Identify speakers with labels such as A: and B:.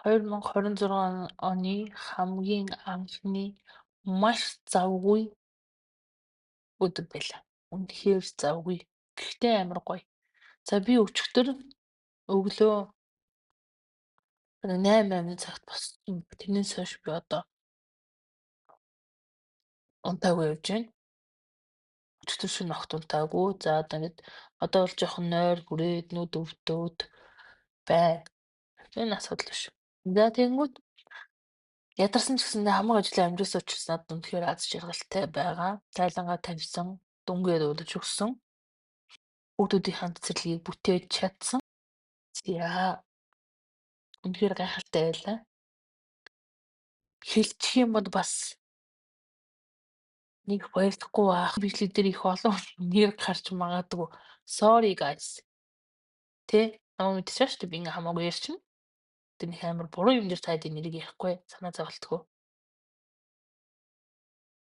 A: 2026 оны хамгийн анхны маш завгүй өдөр байлаа. Үнэхээр завгүй. Гэхдээ амар гоё. За, би өчигдөр өглөө 8 8 цагт боссон. Тэрнээс хойш би одоо унтаагүй явж байна. Өчигдөр шөнө огт унтаагүй. За, одоо ингээд одоо бол жоохон нойр хүрээд, нүд өвдөөд байна. Энэ асуудал биш. За, тэгэнгүүт ядарсан ч гэсэндээ хамаг ажлаа амжуулсан учраас надад үнэхээр аз жаргалтай байгаа. Тайлангаа тавьсан, дүнгээ дуудаж өгсөн. Хүүхдүүдийнхээ цэцэрлэгийг бүтээж чадсан. За, үнэхээр гайхалтай байлаа. Хэлчих юм бол бас нэг баярлахгүй байх. Бичлэг дээр их олон нэр гарч магадгүй. Sorry, guys. Тэ, намайг мэдчихэж байгаа шүү дээ. Би ингээ хамаагүй ярьчихна. Тэр нэг амар буруу юм дээр та хэдийн нэрийг ярихгүй. Санаа зоволтгүй.